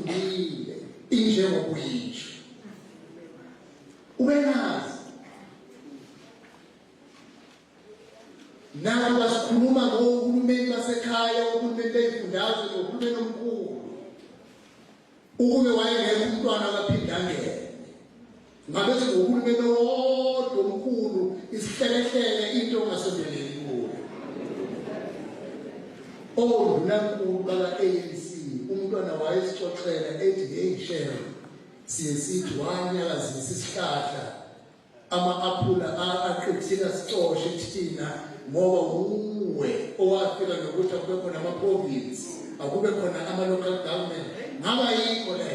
Ngile injengokuyisho. Ubenazi. Nakuba sikhuluma ngohulumeni basekhaya, ohulumeni beyifundazwe nohulumeni omkhulu. Ukube wayengekho umntwana kaPhindangene. Ngabe singohulumeni owodwa omkhulu isihlekehleke into ongasondeleli kuyo. Ondunankulu baka-ANC umntwana wayesixoxela ethi hey Sharon siye sithi wanyakazisa isihlahla ama-aphula aqithika sicoshe thina ngoba wuwe owafika nokuthi akube khona ama-province akube khona ama-local government ngaba yikho le.